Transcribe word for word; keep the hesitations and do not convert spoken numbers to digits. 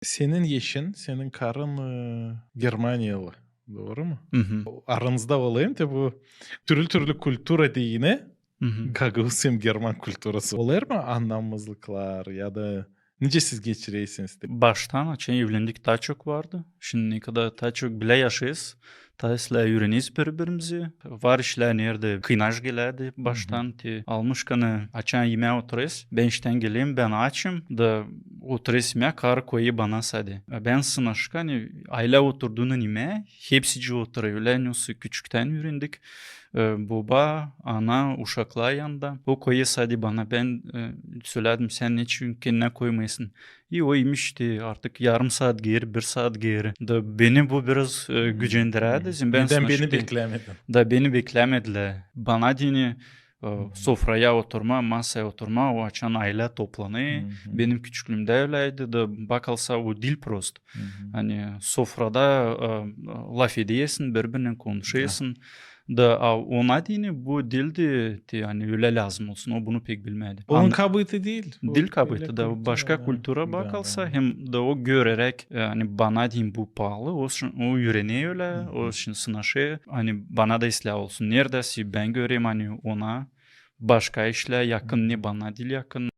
Senin eşin, senin karın e, Germaniyalı, dooru mu? Mhm. Aranızda olêr mı te bu türlü-türlü kultura deyni, Mhm. gagauz hem german kulturası. Olêr mı annamamazlıklar ya da nicä siz geçirersiniz te? Baştan, açan evlendik, taa çok vardı. Şindi kadar taa çok bilä yaşêêrız. Taa islää üüreneriz biri-birimizi. Var işlär, neredä kıynaş gelärdi baştan. Te almışkan, açan imää oturêrız, bän iştän gelerim, bän açım da oturêrız imää, karı koyêr bana sade. Bän sınaşkan, ani aylä oturduunnan imää hepsicii oturêr. Ölä, ani küçüktän üürendik. E, boba, ana, uşaklar yanında. O koyêr sade bana. Bän e, sölärdim, sän neçin kendinä koymêêrsın? İi, o imiş te artık yarım saat geeri, bir saat geeri. Da beni bu biraz e, gücendirärdi. Zerä bän Nicä beni sınaşkan. Beklämedin? Da beni beklämedilär. Bana deyni e, sofraya oturmaa, masaya oturmaa, o açan aylä toplanêr. Benim küçüklüümdä öläydi da, bakarsan, o diil prost. Ani sofrada e, lafedärsin, biri-birindän konuşêrsın. Da a, ona deyni bu diildi te, ani ölä lääzım olsun, o bunu pek bilmärdi. Onun kabııtı diil. Diil kabııtı da, başka kultura bakarsan, hem da o göräräk, e, ani bana deyni bu paalı, o, o üürener ölä, o şindi sınaşêr, ani bana da islää olsun. Neredä sä bän görerim, ani ona başka işlär yakın, ne bana diil yakın.